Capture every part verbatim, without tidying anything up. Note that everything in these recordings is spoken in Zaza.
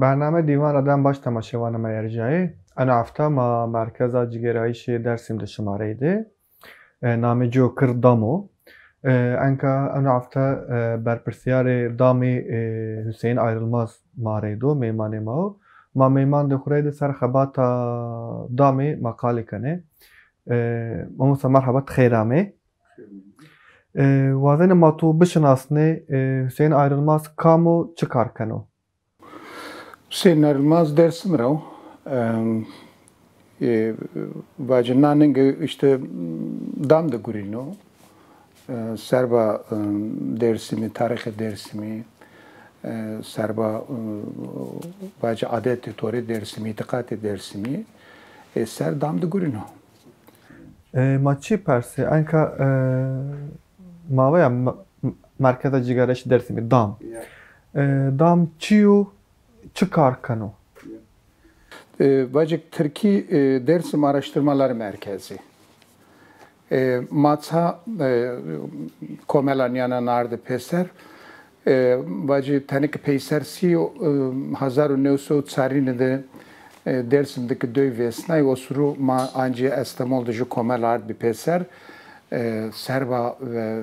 Bername Dîwan ra dem baş temaşevanê ma erjayê. Eno hefte ma Merkeza Cîgerayîşê Dêrsim de şima reyde. E, namê ci yo Kir Dam o. E, enka eno hefte, e, berpirsîyarê damî, e, Huseyîn Ayrılmaz ma reydo, meymanê ma o. Ma meymandê xo reyde ser xebata damî ma qalê kenê. E, mamosta merheba, ti xeyr amê. E, wazenê ma to bişinasnê, e, Huseyîn Ayrılmaz kam o, çi kar keno? Huseyîn Ayrılmaz Dêrsim ra o. Em, e, vacî na ninge îşte dam de gurîno. E, serba, em, Dêrsimî, tarîxê Dêrsimî, e, serba, e, vacî adetê torê Dêrsimî, îtîqatê Dêrsimî, e, ser dam de gurîno. E, ma çi persê? Enka, e, ma veya me-, Merkeza Cîgerayîşê Dêrsimî, dam. Ya. E, dam çi yo, çi kar keno? Ya. E, vacî tirkî, e, Dersim Araştırmaları Merkezi. E, ma ça, e, komela nîyanan ardi pêser. E, vacî tenê ki peyser sî, e, hezar û new sey û çarîne de, e, Dêrsim de ki doy vêsnay, o suru ma ancî Estemol de ju komel ard bi pêser. E, serba, e,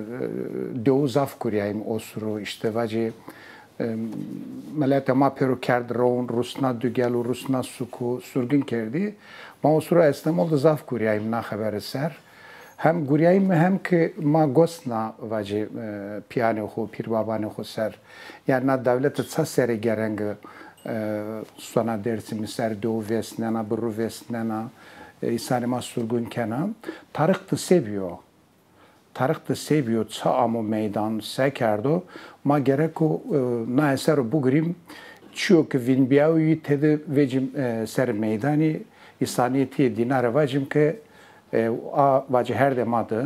dewu zaf gurîyayîm o suru, îşte vacî, e, miletê ma pêro kerd rewn, rusna dugel û rusna suku surgin kerdî. Ma o suru Estemol de zaf gurîyayîm na xebere ser. Hem gurîyayîme hem ki ma gosna vacî, e, pîyanê xo, pîrbabanê xo ser. Yanî na dewlete ça serê gerenge, e, sona Dêrsimî ser dewu vêsnena, bi ru vêsnena, e, îsanê ma surgun kena. Tarîx de se bîyo? Tarîx de se bîyo, ça amo meydan, se kerdo? Ma gereko, e, naye ser o bigurîm, çîyo ki vînbîyayo yî tede vecîm, e, serê meydanî, îsanîyê tîyê dîna rê vacîm ke, e, a vacî herdê ma de,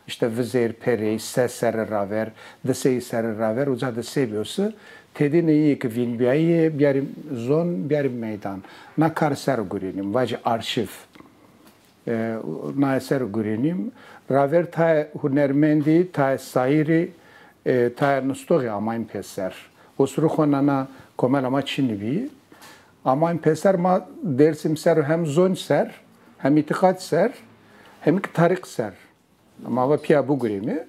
îşte vizêr, perey, se serre raver, di sey serre raver, uca de se bîyo se, tedîne yî ki vînbîyayî yê bîyarîm zon, bîyarîm meydan. Na kar ser o gurînîm, vacî arşîv. E, naye ser o gurînîm. Raver tayê hunermendî, tayê sayîrî, e, tayê nustoxî amayîm pêser. O suru xo nana komela ma çinî bî. Amayîm pêser ma Dêrsim ser o hem zonc ser, hem îtîqat ser, hem ki tarîx ser. Ma va pîya bigurîme.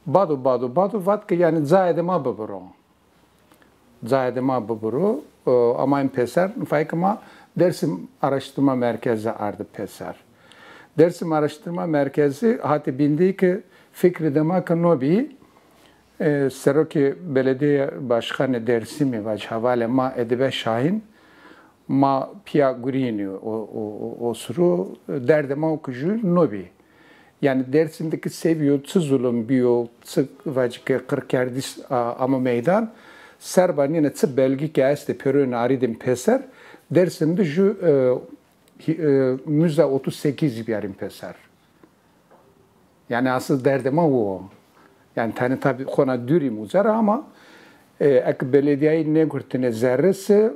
Bado, bado, bado vat ke yanî cayê de ma bibiro. Cayê de ma bibiro, e, amayîm pêser, nifayê ke ma Dersim Araştırma Merkezi ardi pêser. Dersim Araştırma Merkezi hatê bîndî ke fikrê de ma ke no bî, e, serokê belediye başkanê Dersimî vacî hevalê ma Edibe Şahin, ma pîya gurînî o, o, o, o suru, derdê ma o ke ju no bî. Yanî Dêrsim de ki se bîyo, çi zulum bîyo, çi vacî ke qirkerdîş a-, amo meydan, serba nîne çi belgî ke estê pêroyîn arîdîm pêser, Dêrsim de ju, e, hî-, e, müze otuz sekiz bîyarîm pêser. Yanî asıl derdê ma wo. Yanî tenê tabî xona dûrîm uca ra ama, e, eke beledîyayî nêgurtine zerre se,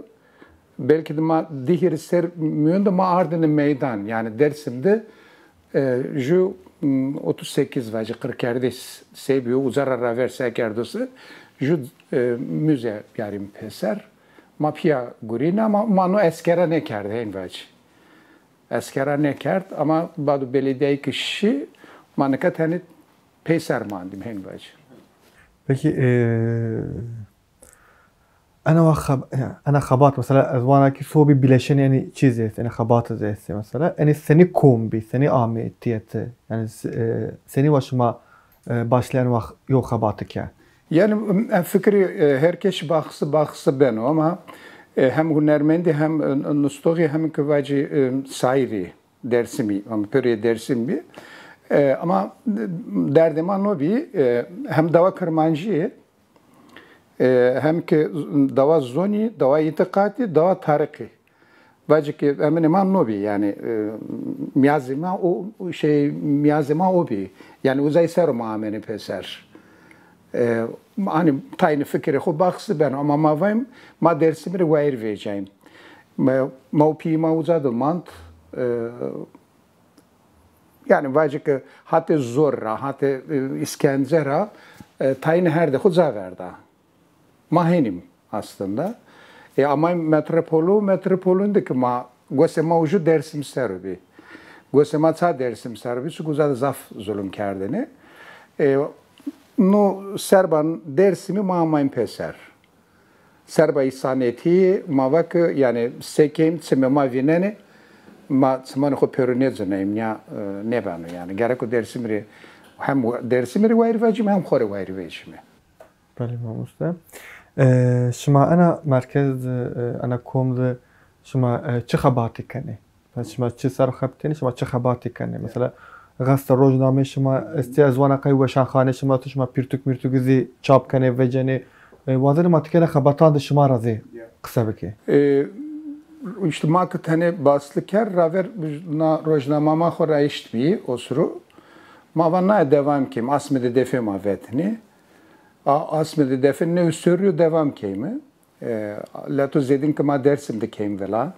belkî de ma di hîrê ser mîyon de ma ardine meydan. Yanî Dêrsim de, e, ju, m, otuz sekiz vacî qirkerdîş se bîyo, uca ra raver se kerdo se, ju, e, müze bîyarîm pêser. Ma pîya gurîne ama ma no eskera nêkerd, hên vacî. Eskera nêkerd ama bado beledîyayî ke şî, ma nika tenê peyser mandîm, hên vacî. Peki, e, ena wa xeb-, ena xebat, mesela, ez vana ki sobî bileşenê enî çî zî estê, enî xebat zî estê, mesela. Enî senî kom bî, senî amê tîyete? Yanî, s-, e, senî wa şima, e, başlê ena wa x-, yo xebati ke? Yanî, em fikirî, e, her keşî baxsi, baxsi beno ama, e, hem hunermendî hem, e, nustoxî hem ki vacî, e, sayîrî Dêrsimî, ama pêroyê Dêrsim bî. E, ama, e, derdê ma no bî, e, hem dawa kirmancî yê, e, hem ki dawa zonî, dawa îtîqatî, dawa tarîxî. Vacî ke eminê ma no bî, yanî, e, mîyazê ma o, şey, mîyazê ma o bî. Yanî uzay ser o ma amêne pêser. E, hanî tayîne fikirê xo baxsi beno, ama ma vayîm, ma Dêrsimî rê wayîr vecayîm. Ma, ma û pîyê ma uca de mand, e, yanî vacî ke hatê zor ra, hatê, e, îskence ra, e, tayîne herdê xo ca verda. Ma hênîm aslında. E, ama metropolu, metropolun de ki ma, gosê ma ucu Dersim ser o bî. Gosê ma ça Dersim ser o bî? Çünkü uza de zaf zulum kerdêne. E, no serba Dersimî ma amayn pêser. Serba îsanetî ma va ki, yanî se kêm çimê ma vînenê, ma çimanê xo pêro nêcineyim, ya, e, nêbeno yanî. Gereko Dersimî rê, hem Dersimî rê wayîr vecîme, hem xo rê wayîr vecîme. Belê mamoste. E, şima ena merkez de, e, ena kom de şima, e, çi xebatî kenê? Mesela şima çi ser xebitênê, şima çi xebatî kenê? Mesela, gazeteya, rojnameyê şima estê, ez vana qey weşanxaneyê şima tu, şima pîrtuk mîrtuk zî çap kenê, vecenê. E, wazenê ma tikêna xebatan de şima ra zî qise bikê. E, işte ma ki tenê basli kerd, raver na rojnama ma xo ra eştbî o siro. Ma va naye dewam keyme, asmê di defê ma vetinê. A, asmê di defê new serrî yo dewam keyme. E, leto zêdin ki ma Dersim de keyme vila.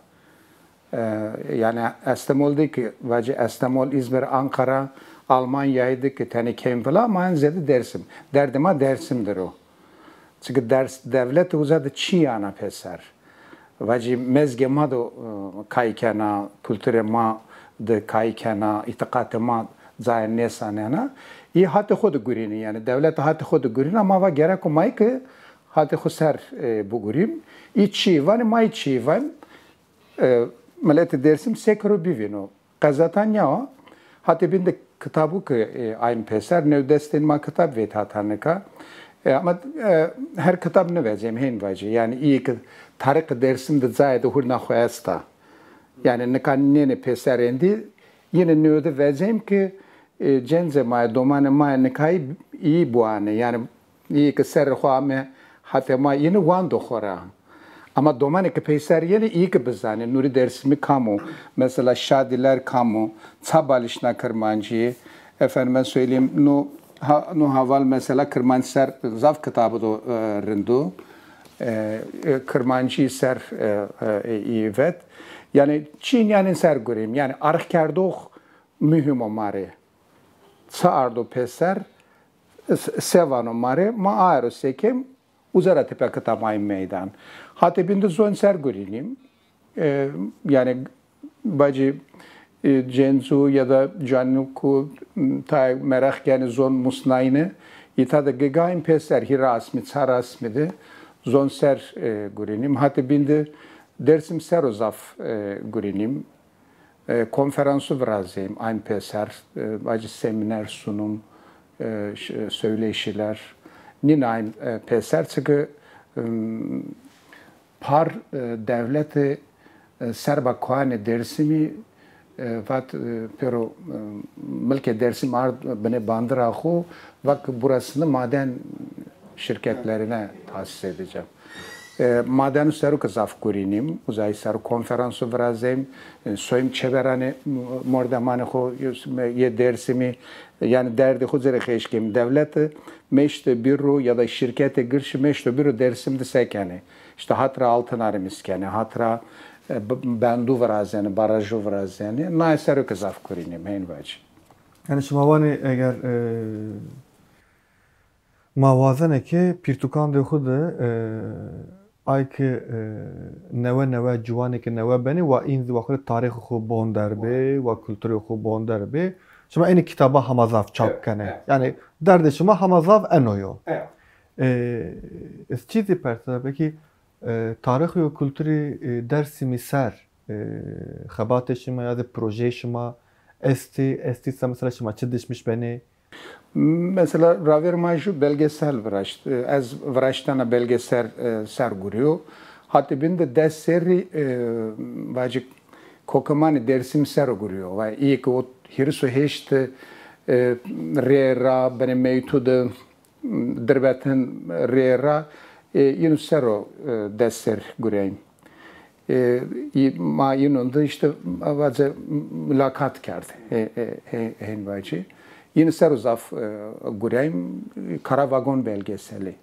E, yanî Estemol de ki, vacî Estemol, Îzmir, Ankara, Almanyayî de ki tenê keyme vila, ma en zêde Dersim. Derdê ma Dersim dir o. Çike ders, dewlete uza de çî ana pêser. Vacî mezgê ma de, e, kay kena, kulturê ma de kay kena, îtîqatê ma cayê nêsanena. Î hatê xo de gurînî, yanî dewlete hatê xo de gurîna, ma va gereko ma ki hatê xo ser, e, bigurîm. Î çî vanê, ma î çî van. E, miletê Dersim sekiro bivîno. Qezeta nîya, hatê bîn de kitabu ki, e, ayn pêser, new destên ma kitab vêt hata nika. E, ama, e, her kitab nivecêm, hên vacî. Yanî îyê ki tarîxê Dersim de cayê de hurna xo esta. Yanî nika nênê pêser êndî, yine new de vecêm ki, e, cencê ma yê, domanê ma yê nikayî îyî biwanê. Yanî îyê ki serê xo ame hatê ma, yine wando xo ra. Ama domanê ki peyser yenê, îyî ki bizanê. Nurî Dersimî kam o? Mesela Şadîler kam o? Ça balîşna kirmancî? Efendime söyleyeyim, no, ha, no heval mesela kirmanc ser zaf kitabî do, e, rind o. E, e, kirmancî ser, e, e, îyî vet. Yanî çî nîyanên ser gurîm. Yanî arxkerdox muhîm o ma rê. Ça ardo pêser, se, se vano ma rê, ma aye ro sekêm, uza ra tepîya kitab ayn meydan. Hatê bîn de zon ser gurînîm. E, yanî bacî, e, cencu ya da canuku, m, tayê meraq kenê zon musnayîne, îta de gigayîm pêser, hîrê asmî, çar asmî de zon ser, e, gurînîm. Hatê bîn de Dersim ser o zaf, e, gurînîm. E, konferansu virazeyim, ayn pêser, e, vacî semîner sunum, e, ş-, e, söyleşiler. Nîn ayn, e, pêser, çike, ım, par, e, dewlete, e, serba koanê Dersimî, e, vat, e, pêro, e, milkê Dersim ard binê bandira xo, vat ki burasını maden şirketlerine tahsis edeceğim. E, madenu sero ki zaf gurînîm, uzay sero konferansu virazeyim, e, soyim çeveranê m-, mordemanê xo, yê Dersimî, yanî derdê xo ci rê xêş kêm. Dewlete meşte bîro ya da şirketê girşî meşto bîro Dersim de se kenê. İşte hatra altın arimiz kenê, hatra, e, b-, bendu virazenê, baraju virazenê. Naye sero ki zaf gurînîm, hên vacî. Yanî şima vanê eger, e, ma wazenê ke pîrtukandê xwu de, e, ay ke, e, newe newe ciwanê ke newe benê, wa în zî wa xwu rê tarîxê xwu bon der bê, wa kulturê xwu bon der bê. Şima enê kitaba hema zaf çap kenê. Evet, evet. Yanî derdê şima hema zaf eno yo. Evet. E, ez çî zî persa, pekî, e, tarîxî û kulturî, e, Dersimî ser, e, xebatê şima ya zî projeyê şima estî, estî se mesela şima çi dişmiş benê? Mesela, ravêr ma ju belgesel viraşt. Ez viraştena belgesel, e, ser gurîyo. Hatê bîn de des serrî, e, vacî kokimanê Dêrsimî ser o gurîyo. Va îyê ke o hîris û heşt, e, rê ra, binê meytu de, dirbetin rê ra, e, yînu ser o, e, des serrî gurîyayîm. E, î-, ma yînûn de îşte vaze mulakat kerd. E, e, e, hên vacî. Yînû ser o zaf, e, gureyim, Karavagon belgeseli.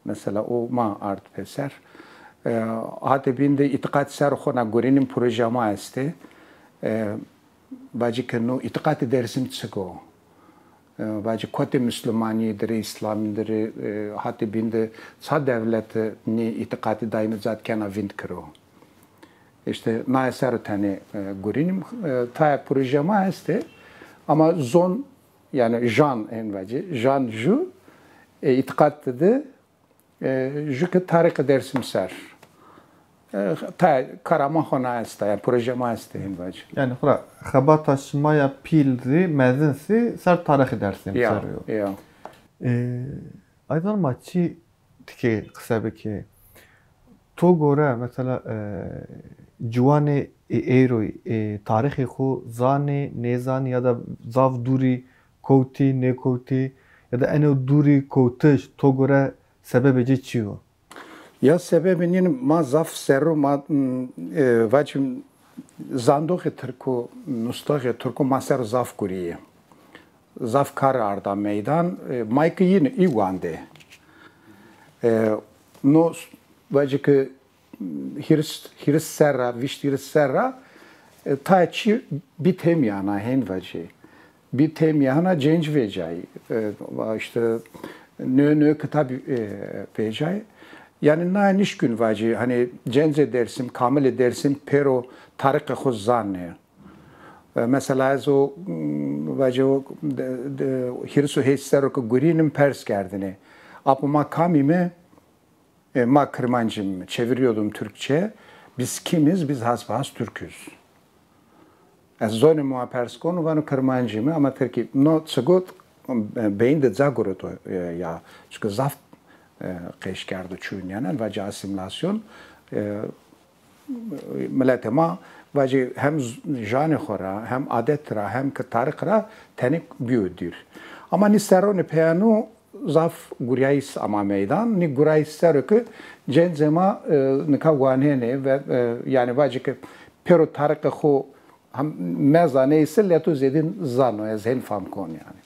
Mesela o ma ard pêser. E, hatê bîn de îtîqat ser xo na gurînim proje ma estê. E, vacî ke no îtîqatê Dêrsim çik o? e, vacî kotê muslumanî dirê, îslamî dirê, e, hatê bîn de ça dewlete nê îtîqatî dayîne cad kena vînd kiro. Îşte naye ser o tenê, e, gurînim. E, taya proje ma estê. Ama zon, yanî jan hên vacî, jan ju, e, îtîqat de, e, ju ki tarîxê Dêrsim ser. E, ta kara ma xo na esta, yanî proje ma estê hên vacî. Yanî xura xebata şima ya pîl zî, mezin zî ser tarîxê Dêrsim ser o yo. Ya. E, Aydan ma çi tikê qise bikê. To gore mesela, e, ciwanê ê êro, e, tarîxê xo zanê, nêzanê ya da zaf dûrî kowtî, nêkowtî ya da eno dûrî kowtiş to gore sebebê ci çi yo? Ya sebebê nîn ma zaf ser o ma, m, e, vacîm zandoxê tirko, nustoxê tirko ma ser o zaf gurîyê. Zaf kar arda meydan. E, may ki yîn î wandê. E, no s-, vacî ki hîris, hîris serra, vîşt hîris serra, e, tayê çî bî têmîyana hên vacî. Bî têmîyana cenc vecayî. E, va îşte nê, nê kitabî, e, vecayî. Yanî naye nişkîn vacî, hanî cencê Dêrsim, kamilê Dêrsim pêro tarîxê xo zanê. E, mesela ez o, m, vacî o, de, de, hîris û heşt serro ki gurînim pers kerdinê. Apo ma kam îme? E, ma Kirmancîm, çeviriyordum Türkçe. Biz kimiz? Biz hasbihas Türküz. Ez zonê ma pers konu, vano Kirmancî mi, ama Tirkî. No çi got, e, beyin de ca gureto, e, ya. Çünkü zaf, e, qeş kerdo çûn yanî, vacî asîmîlasyon. E, miletê ma vacî hem z-, janê xo ra, hem adet ra, hem ki tarîx ra tenê bîyo dûr. Ama nî serronê peyanu zaf gurayîs ama meydan. Nî gurayîs ser o ki cencê ma, e, nika wanenê ve, e, yanî vacî ki pêro tarîxê xo hem mezanê ise leto zêdîn zano, ez hên fam kon yanî.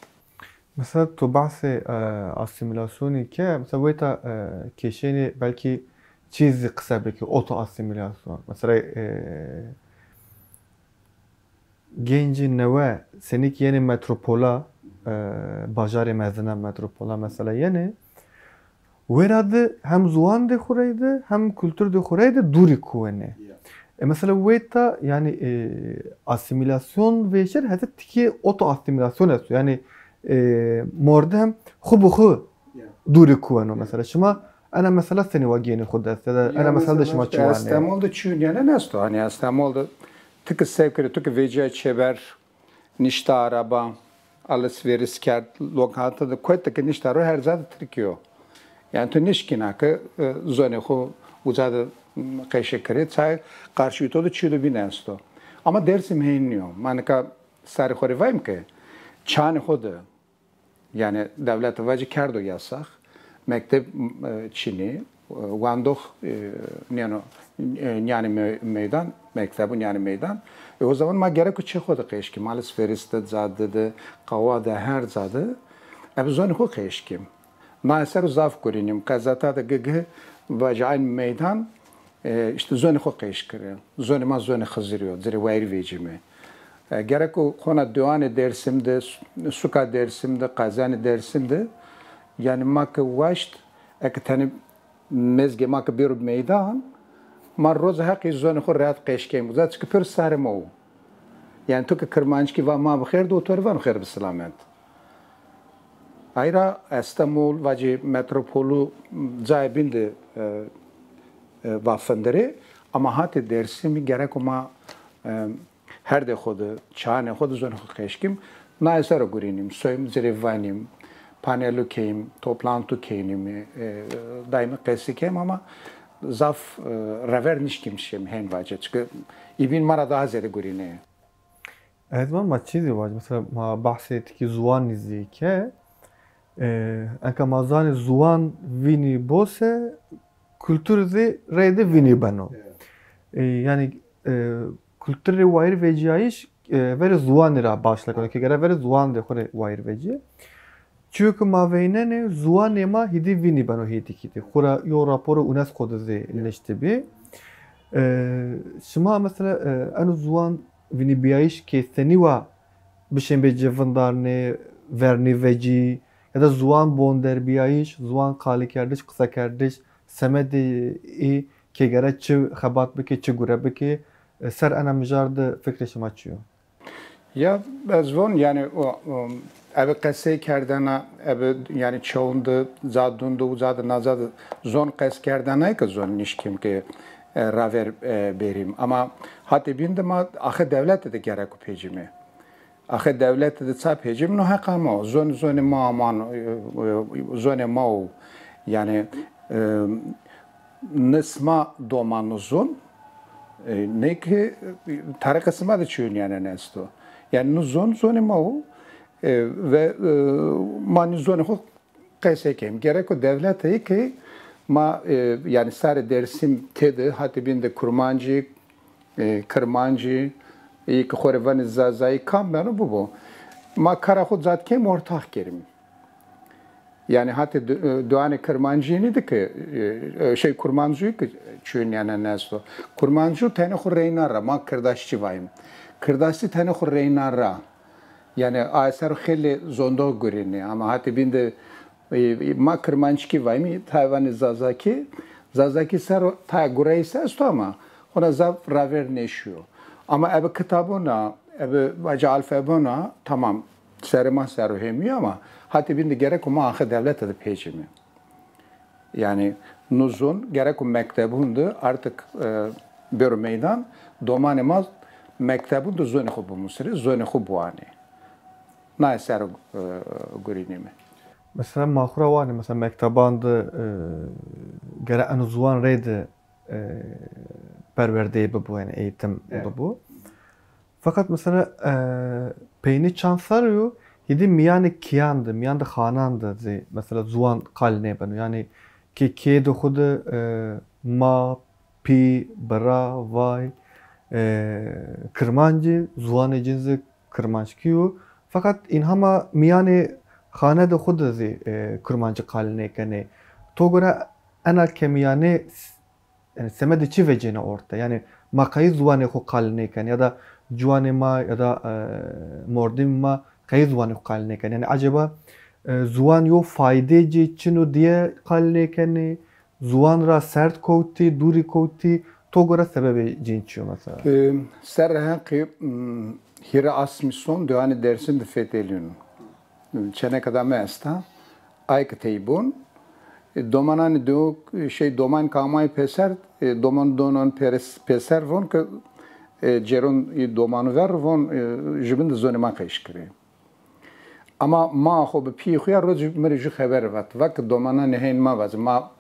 Mesela to bahsê, e, asîmîlasyonî ke, mesela weyta, e, kêşenê belkî çî zî qise bikî, oto asîmîlasyon. Mesela, e, gencî newe senî ki yenê metropola, e, bajarê mezina metropola mesela yenê, wêra de hem ziwandê xo reyde hem kulturdê xo reyde dûrî kuwenê. Ya. E, mesela weyta yanî, e, asîmîlasyon vêşer hete tikê oto asîmîlasyon esto. Yanî, e, mordem xo bi xo dûrî kuweno mesela. Şima ena mesela senî wa gênê xo dest ya da ena mesela de şima çi wanê? Estemol de çîyo nîyenen esto. Hanî Estemol de tu ki sew kerê, tu ki vecîya çêber, nişta araba, alışveriş kerd, lokanta de, kotî ki nişta ro her ca de tirkî yo. Yanî tu nişkîna ki, e, zonê xo uca de, m, qeşê kerê, çay qarşî to de çîyo de bîn esto. Ama Dêrsim hên nîyo. Ma nika sarê xo rê vayîm ki çanê xo de Yanî dewlete vacî kerdo yasax. Mekteb, e, çinî, e, wandox, e, nêno, e, nîyanê me-, meydan, mektebû nîyanê meydan. E, o zaman ma gereko çê xo de qeş kîm. Alışveriş de, cade de, qawa de, her ca de. Ebe zonê xo qeş kîm. Na eser zaf gurînîm. Qezeta de gigi vacî aynî meydan. E, îşte zonê xo qeş kerê. Zonê ma zonê Xizirî yo, ci rê wayîr vecîme. E, gereko hona dewanê Dêrsim de, su-, suka Dêrsim de, qezenê Dêrsim de, yanî ma ke waşt, eke tenê mezgê ma ke bêro meydan, ma roza Heqî zonê xo rehat qeş keyme. Uza çike pêro sarê ma wo. Yanî to ke kirmanckî va ma bi xêr de, o to rê vano xêr bi silamet. Ayra Estemol, vacî metropolu cayê bîn de, e, e, va findirê, ama hatê Dêrsimî gereko ma, e, herdê xo de, çanê xo de zonê xo qeş kîm. Na eser o gurînîm, soyim ci rê vanîm, panelu keyim, toplantu keynîm, e, daîmî qesî keyim ama zaf, e, rever nişkîm şim hên vacî. Çike îbîn ma ra daha zêde gurînê. Ez van ma çî zî vacî, mesela ma bahsê tikî ziwanî zî ke, e, enka ma zanê ziwan vînî bo se, kultur zî reyde vînî beno. Evet. E, yanî, e, kulturê wayîr vecîyayîş, e, verê ziwanî ra başla keno, ke gere verê ziwandê xo rê wayîr vecîyê. Çîyo ke ma veynenê, ziwanê ma hîdî vînî beno hêdî kîdî. Xwura yo raporo UNESCO de zî niştibî. E, şima mesela, e, eno ziwan vînîbîyayîş ke senî wa bişên bê ci vindarnê, vernîvecî ya da ziwan bonderbîyayîş, ziwan qalîkerdiş, qisekerdiş, semedê î ke gere çi xebat bikê, çi gure bikê, e, ser ena mijar de fikrê şima çi yo? Ya ez von, yanî, o, o, ebe qesey kerdena, ebe, yanî, çewun de, zadun de, uza de, naza de zon qes kerdenay ke zon nişkîm ke, e, raver, e, berîm. Ama hatê bîn de ma axê dewlete de gereko pêcîme. Axê dewlete de ça pêcîm, no heqa ma o. Zon, zonê ma aman, e, e, zonê ma o. Yanî, e, ne sima doman no zon, e, ne ki, e, tarîxê sima de çîyo nîyanên esto. Yanî no zon, zonê ma o, e, ve, e, ma nî zonê xo qesey kêm. Gereko dewlete ke ma, e, yanî sarê Dêrsim tede, hatê bîn de kurmancî, e, kirmancî, ê ke xo rê vanê zazayî kam beno bibo. Ma kara xo zaf kêm ortax kerîm. Yanî hatê do-, e, doanê kirmancî nî de ke, e, e, şey, kurmancî ke çîyo nîyanên esto. Kurmancî tenê xo reyna ra, ma kirdaşçî vayîm. Kirdaşçî tenê xo reyna ra. Yanî aye ser o xeylê zondox gurînê. Ama hatê bîn de, e, ma kirmanckî vayîm, tayê vanê zazakî. Zazakî ser o tayê gureyîs esto ama hona zaf raver nêşîyo. Ama ebe kitabon a, ebe vacî alfabon a, tamam, serê ma ser o hêmî yo ama hatê bîn de gereko ma axê dewlete de pêcîme. Yanî no zon gereko mektebun de artık, e, bêro meydan, domanê ma mektebun de zonê xo bimusirê, zonê xo biwanê. Naye ser o, e, gurînîme. Mesela ma xo ra wanê, mesela mekteban de, e, gere eno ziwan reyde, e, perwerdeyî bibo, yanî eğitim bibo. Feqet mesela, e, peynî çand serrî yo, hîdî mîyanê kîyan de, mîyan de xanan de zî mesela ziwan qalî nêbeno. Yanî ke keyê de xo de, e, ma, pî, bira, vay, e, kirmancî, ziwanê cin zî kirmanckî yo. Feqet în hema mîyanê xane de xo de zî, e, kirmanckî qalî nêkenê. To gore ena kemîyanê s-, yanî semedê çi vecêne orte? Yanî ma qey ziwanê xo qalî nêkenê ya da ciwanê ma ya da, e, mordimê ma qey ziwanê xo qalî nêkenê? Yanî eceba, e, ziwan yo faydê ci çin o diye qalî nêkenê? Ziwan ra serd kowtî, dûrî kowtî, to gore sebebê cin çi yo mesela? E, serre Heqî, m, hîrê asmî son doanê Dêrsim de fetelîno. Çeneka da mi esta, ay ke tey bon. E, domananê do, şey, doman ke amay pêser, e, doman donan pêres-, pêser von ke, e, cêron, e, domanu ver von, e, jubin de zonê ma qeş kerê. Ama maa xo bi pîyê xo ya rocî mi rê jû xebere vat. Va ke domananê hên ma vazê. Ma,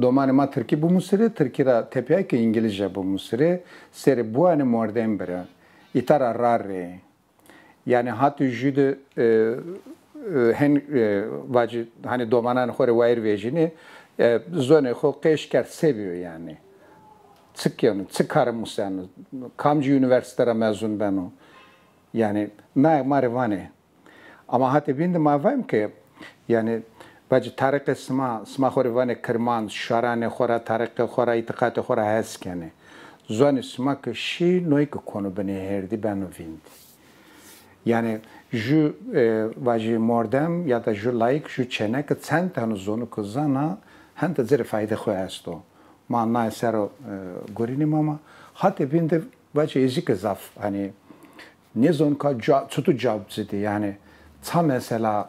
domanê ma tirkî bimusirê, tirkî ra tepîya ke îngilîzce bimusirê, serê buanê mordem bira. Îta ra ra rê. Yanî hatî jû de, e, e, hên, e, vacî, hanî domananê xo rê wayîr vejînê, e, zonê xo qeş kerd se bîyo yanî. Çi keno, çi kare museno, kamcî unîversîte ra mezun beno. Yanî naye ma rê vanê. Ama hatê bîn de ma vayîm ke, yanî, vacî tarîxê sima, sima xo rê vanê kirmanc, şaranê xo ra, tarîxê xo ra, îtîqatê xo ra hes kenê. Zonê sima ke şî, noy ke kono binê hêrdî beno vînd. Yanî, jû, e, vacî mordem ya da jû layik, jû çêneke çend teno zonu ke zana, hente ci rê faydê xo esto. Ma naye ser o, e, gurînîme ama hatê bîn de vacî ê zî ke zaf, hanî, nêzon ka ca-, çitu cewab ci dê, yanî ça mesela,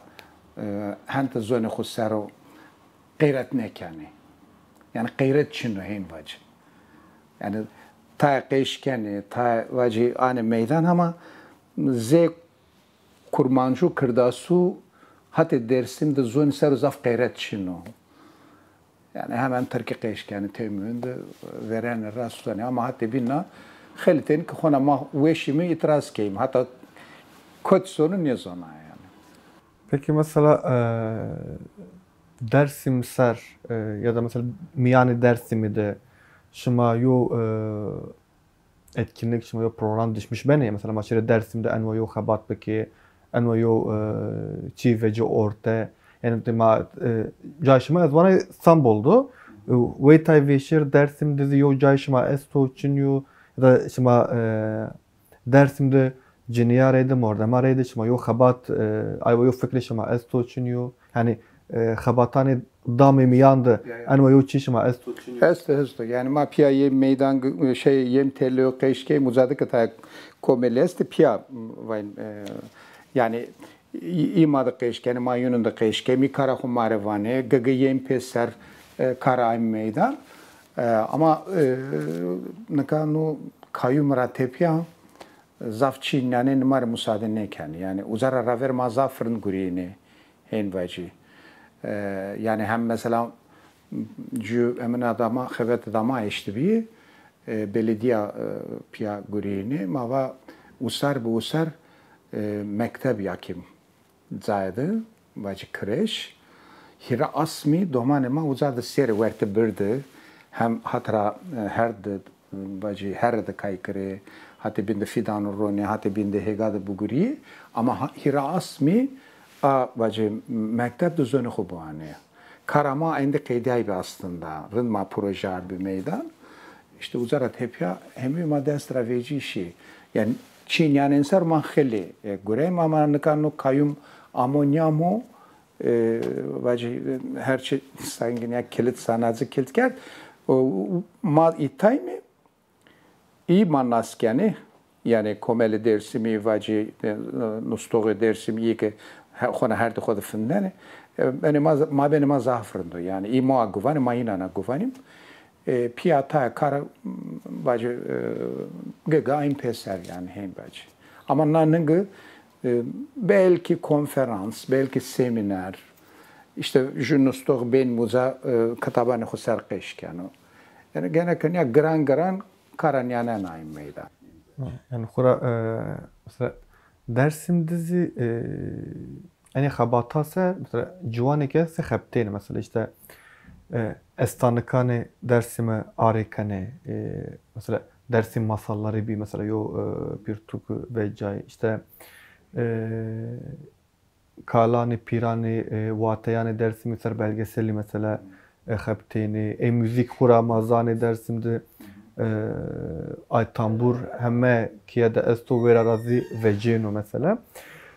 e, hente zonê xo ser o qeyret nêkenê. Yanî qeyret çin o hên vacî. Yanî tayê qeş kenê, tayê vacî anê meydan ama zê kurmancu, kirdasu hatê Dêrsim de zonî ser o zaf qeyret çin o. Yanî hemen tirkî qeş kenê, tey muhîm de verêne ra sutanê. Ama hatê bîn na xeylê tenî ke xona ma weşîme îtîraz keyme. Hata kotî sonu nêzona yanî. Peki mesela, e, Dersim ser, e, ya da mesela mîyanê Dersimî de şima yo, e, etkinlik, şima yo program dişmiş benê? Mesela ma şirê Dersim de enwa yo xebat bikê, enwa yo, e, çî vecî orte. Yanî de ma, e, cay şima ez vana Stenbol do. E, weytay vêşir Dersim de zî yo cay şima esto, çin yo? Ya da şima, e, Dersim de cinîya reyde, mordema reyde şima yo xebat, e, aywa yo fikrê şima esto çinî yo? Yanî, e, xebatanê damê mîyan de enwa yo çî şima esto çinî yo? Esto, esto. Yanî ma pîya yê meydan, şey, yêm têleyo qeşkê, mucadike ta komelî estê pîya, m, vayîn, e, yanî î, î ma de qeşkenê, ma yunun de qeşkemî, kara xo ma rê vanê, gigi yêm pêser, e, kara ay meydan. E, ama, e, nika no kayum ra tepîya zaf çî nîyanê nima rê musade nêkenê. Yanî uca ra raver ma zaf rind gurîyênê, hên vacî. E, yanî hem mesela cû emina dama, xebete dama eştibî, e, belediya, e, pîya gurîyênê. Ma va usar bi usar, e, mekteb yakîm cayê de, vacî kreş. Hîra asmî domanê ma uca de sêrê wertê bir de, hem hat ra, e, her de, vacî herre de kay kerê, hatê bîn de fîdan ronê, hatê bîn de hêga de bigurîyê. Ama ha-, hîra asmî a, vacî mekteb de zonê xo biwanê. Kara ma endî qeydîyaybî aslında. Rind ma proje ardbî meydan. Îşte uca ra tepîya hemî ma dest ra vecî şî. Yanî çî nîyanên ser ma xeylê, e, gureyme ama nika no kayum amo nîyamo, e, vacî, e, her çî sangîn ya kilit, sanatçı kilit kerd. O, ma îtayme, î ma nas kenê. Yanî komelê Dêrsimî, vacî, e, nustoxê Dêrsimî, î ke he-, xona herdê xo de findenê. E, benê ma, ma benê ma zaf rind o. Yanî î ma guvanê, ma înan a guvanîm. E, pîya tayê kar, vacî, e, gigi ayn pêser yanî hên vacî. Ama na ningi, e, belkî konferans, belkî semîner, îşte jû nustox bên muca, e, kitabanê xo ser qeş keno. Yanî gene ke nîya giran giran kara nîyanena ayn meydan. Yanî xora, e, mesela Dersim de zî, e, enê xebata ser, mesela ciwanê ke se xebitêne, mesela îşte, e, estanikanê Dersimî arê kenê, e, mesela Dersim masalları bî, mesela yo, e, pirtûk vecay, îşte, e, kalanê pîranê, e, wateyanê Dersimî ser belgeselî mesela, e, xebitênê. Ê muzîk xo ra ma zanê Dersim de, e, ay tambur heme kîye de esto, wêra ra zî vecêno mesela.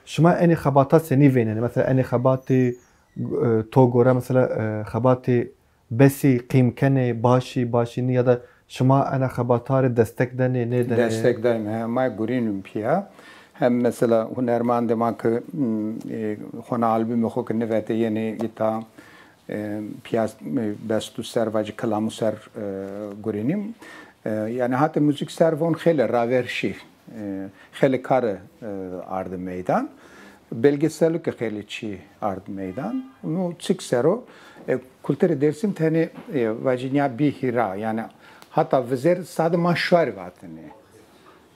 Şima enê xebata senî vênenê? Mesela enê xebatê, e, to gore mesela, e, xebatê besî qîm kenê, başî, başî nî ya da şima ena xebata rê destek denê, nêdenê? Destek dayme, he, ma gurînûn pîya. Hem mesela hunermandê ma ke, m, e, xona albumê xo ke nivetê yenê îta, e, pîya, e, bestû ser vacî kilamû ser, e, gurînîm. E, yanî hatê muzîk ser von xeylê raver şî. E, xeylê kar, e, ardi meydan. Belgeselû ke xeylê çî ard meydan. No çik ser o, e, kulturê Dêrsim tenê, e, vacî nîya bî hîra. Yanî hata vizêr sade ma şuarî vatinê.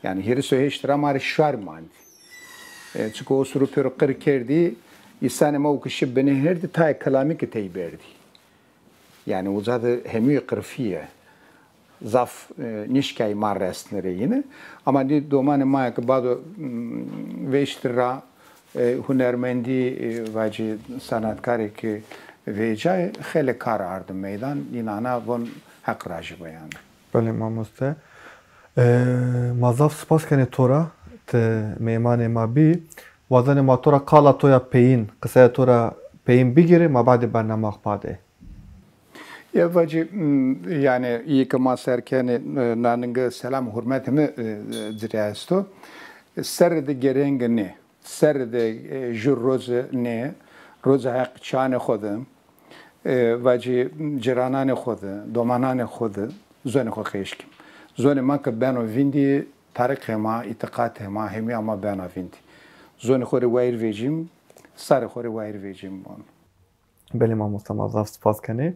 Yanî hîris û heşt ra ma rê şuarî mandî. E, çike o suru pêro qir kerdî, îsanê ma o ke şi binê hêrdî tayê kilamî ke tey berdî. Yanî uca de hemûyê qirfîye. Zaf, e, nişkayî ma resnê rê yîne. Ama nî domanê ma ya ke bado, m, vêştî ra, e, hunermendî, e, vacî sanatkarê ke vêcayê xeylê kar ardi meydan, înana von heq rajî bo yanî. Belê mamoste. E, ma zaf spas kenê to ra, ti mêmanê ma bî. Wazenê ma to ra qala to ya peyîn, qisaya to ra peyîn bigîrê, ma badê bernama xo badê. Ya vacî, m, yanî, îyê ke ma ser kenê, e, naninge selam hurmetê mi, e, e, ci rê esto. Serre de gerenge nê. Serre de, e, jû roze nê. Roza Heq çanê xo de, e, vacî cirananê xo de, domananê xo de, zonê xo qeş kîm. Zonê ma ke beno vîndî, tarîxê ma, îtîqatê ma, hemîya ma bena vîndî. Zonê xo rê wayîr vecîm, sarê xo rê wayîr vecîm von. Belê mamosta, ma zaf spas kenê.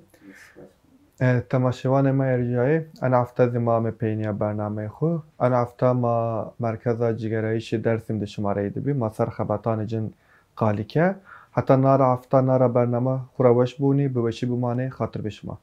E, temaşevanê ma erjayê, ena hefte zî ma amê peynîya bernameyê xo. Ena hefte ma Merkeza Cigerayîşê Dêrsim de şima rey de bî. Ma ser xebatanê cin qalî ke. Heta nara hefte, nara bername xo ra weş bûnî, bi weşî bimanê, xatir be şima.